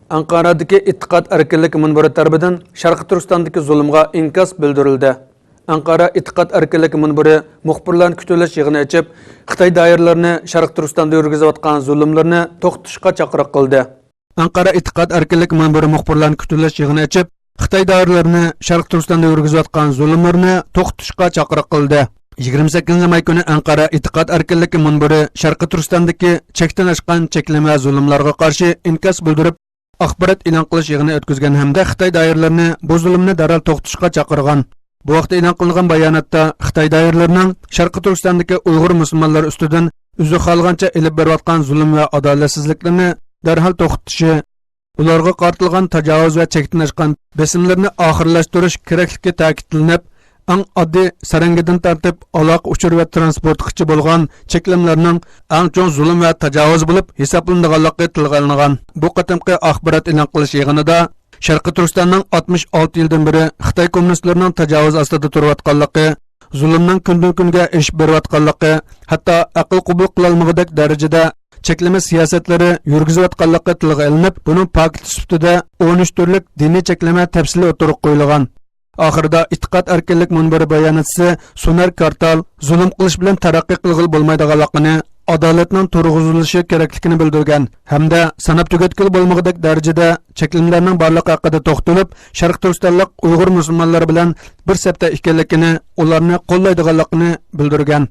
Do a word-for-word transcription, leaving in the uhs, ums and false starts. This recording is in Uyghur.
ئەنقارادىكى ئېتىقاد ئەركىنلىكى مۇنبىرى تەرىپىدىن شەرقىي تۈركىستاندىكى زۇلۇمغا ئىنكاس بىلدۈرۈلدى. ئەنقارا ئېتىقاد ئەركىنلىكى مۇنبىرى مۇخبىرلارنى كۈتۈۋېلىش يىغىنى ئېچىپ، خىتاي دائىرىلىرىنى شەرقىي تۈركىستاندا يۈرگۈزۈۋاتقان زۇلۇملىرىنى توختىتىشقا چاقىرىق قىلدى. ئەنقارا ئېتىقاد ئەركىنلىكى مۇنبىرى مۇخبىرلارنى كۈتۈۋېلىش يىغىنى ئېچىپ، خىتاي دائىرىلىرىنى شەرقىي تۈركىستاندا يۈرگۈزۈۋاتقان زۇلۇملىرىنى توختىتىشقا چاقىرىق قىلدى. يىگىرمە سەككىزىنچى ماي كۈنى ئەنقارا ئېتىقاد ئەركىنلىكى مۇنبىرى شەرقىي تۈركىستاندىكى چەكتىن ئاشقان چەكلىمە ۋە زۇلۇملارغا قارشى ئىنكاس بىلدۈرۈپ، ئاخبارات ئېلان قىلىش يىغىنى ئۆتكۈزگەن ھەمدە خىتاي دائىرىلىرىنى بۇ زۇلۇمنى دەرھال توختىتىشقا چاقىرغان. بۇ ھەقتە ئېلان قىلىنغان باياناتتا خىتاي دائىرىلىرىنىڭ شەرقىي تۈركىستاندىكى ئۇيغۇر مۇسۇلمانلىرى ئۈستىدىن ئۆزى خالىغانچە ئېلىپ بېرىۋاتقان زۇلۇم ۋە ئادالەتسىزلىكلىرىنى دەرھال توختىتىشى، ئۇلارغا قارىتىلغان تاجاۋۇز ۋە چەكتىن ئاشقان بېسىملىرىنى ئاخىرلاشتۇرۇش كېرەكلىكى تەكىتلىنىپ، ئەڭ ئاددىي سەرەڭگىدىن تارتىپ ئالاقە ئۇچۇرى ۋە تىرانسپورتقىچە بولغان چەكلىمىلەرنىڭ ئەڭ چوڭ زۇلۇم ۋە تاجاۋۇز بولۇپ ھېسابلىنىدىغانلىقى تىلغا ئېلىنغان. بۇ قېتىمقى ئاخبارات ئېلان قىلىش يىغىنىدا شەرقىي تۈركىستاننىڭ ئاتمىش ئالتە يىلدىن بېرى خىتاي كوممۇنىستلىرىنىڭ تاجاۋۇز ئاستىدا تۇرۇۋاتقانلىقى، زۇلۇمنىڭ كۈندىن-كۈنگە ئېشىپ بېرىۋاتقانلىقى، ھەتتا ئەقىل قوبۇل قىلالمىغۇدەك دەرىجىدە چەكلىمە سىياسەتلىرى يۈرگۈزۈۋاتقانلىقى تىلغا ئېلىنىپ، بۇنىڭ پاكىتى سۈپىتىدە ئون ئۈچ تۈرلۈك دىنىي چەكلىمە تەپسىلىي ئوتتۇرىغا قويۇلغان. ئاخىرىدا ئېتىقاد ئەركىنلىك مۇنبىرى باياناتچىسى سۇنار كارتال زۇلۇم قىلىش بىلەن تەرەققىي قىلغىلى بولمايدىغانلىقىنى، ئادالەتنىڭ تۇرغۇزۇلۇشى كېرەكلىكىنى بىلدۈرگەن ھەمدە ساناپ تۈگەتكىلى بولمىغۇدەك دەرىجىدە چەكلىمىلەرنىڭ بارلىقى ھەققىدە توختىلىپ، شەرقىي تۈركىستانلىق ئۇيغۇر مۇسۇلمانلىرى بىلەن بىر سەپتە ئىكەنلىكىنى، ئۇلارنى قوللايدىغانلىقىنى بىلدۈرگەن.